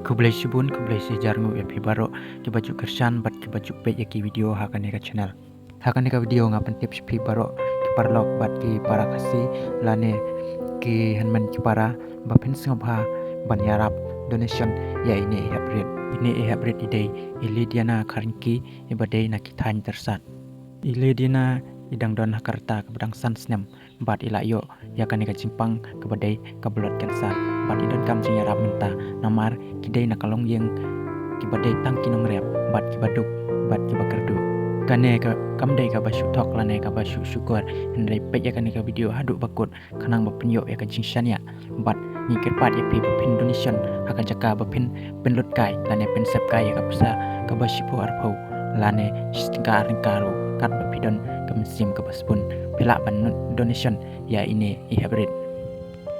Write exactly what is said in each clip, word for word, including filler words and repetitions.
Khublei shibun, khublei shihajar nguh ïa phi baroh kiba ju kyrshan bad kiba ju peit ïa ki video ha kane ka channel. Ha kane ka video nga pyntip sha phi baroh ki paralok bad ki para Khasi lane ki hynmen ki para ba phin sngewbha ban ïarap donation ïa ine i hep rit. Ine i hep rit i dei i Lidiana Kharngki iba dei na ki thaiñ Tyrsad. I Lidiana i dang don ha ka rta kaba dang san snem bad i la ïoh ïa kane ka jingpang kaba dei ka blood cancer bad i donkam jingïarap mynta, namar ki dei na ka longïing kiba dei tang ki nongrep bad kiba duk bad kiba kyrduh. Kane ka kam dei kaba shu thok lane kaba shu shukor, hynrei peit ïa kane ka video haduh ba kut khnang ba phin ïoh ïa ka jingshaniah. Bad ngi kyrpad ïa phi ba phin donation ha ka jaka ba phin pynlut kai lane phin sep kai ïa ka pisa kaba shiphew arphew lane shi tyngka ar tyngka ruh katba phi don ka mynsiem kaba sbun. Phi lah ban donation ïa ine i hep rit.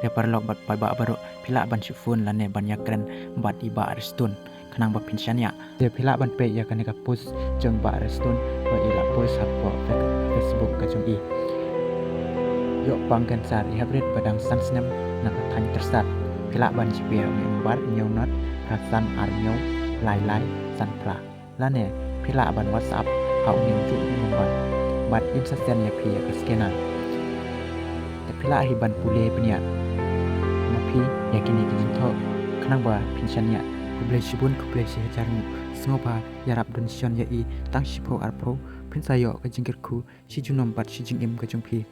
Te paralok bad paidbah baroh, phi lah ban shu phone lane ban ïakren bad i Bah Restun khnang ba phin shaniah. Te phi lah ban peit ïa kane ka post jong Bah Restun ba i la post hapoh Fe- Facebook ka jong i. Ïoh pang cancer i hep rit ba dang san snem na ka thaiñ Tyrsad. Phi lah ban jied ïa u nombar hynñiew nod phra san ar hynñiew lai lai san phra. Lane phi lah ban WhatsApp ha une u nombar bad in sa send ïa phi ïa ka scanner. Te phi lah hi ban pule bniah ma phi ïa kine ki jingthoh khnang ba phin shaniah. Khublei shibun, khublei shihajar nguh. Sngewbha ïarap donation ïa i tang shiphew arphew, phin sa ïoh ka jingkyrkhu shi junom bad shi jingim ka jong phi.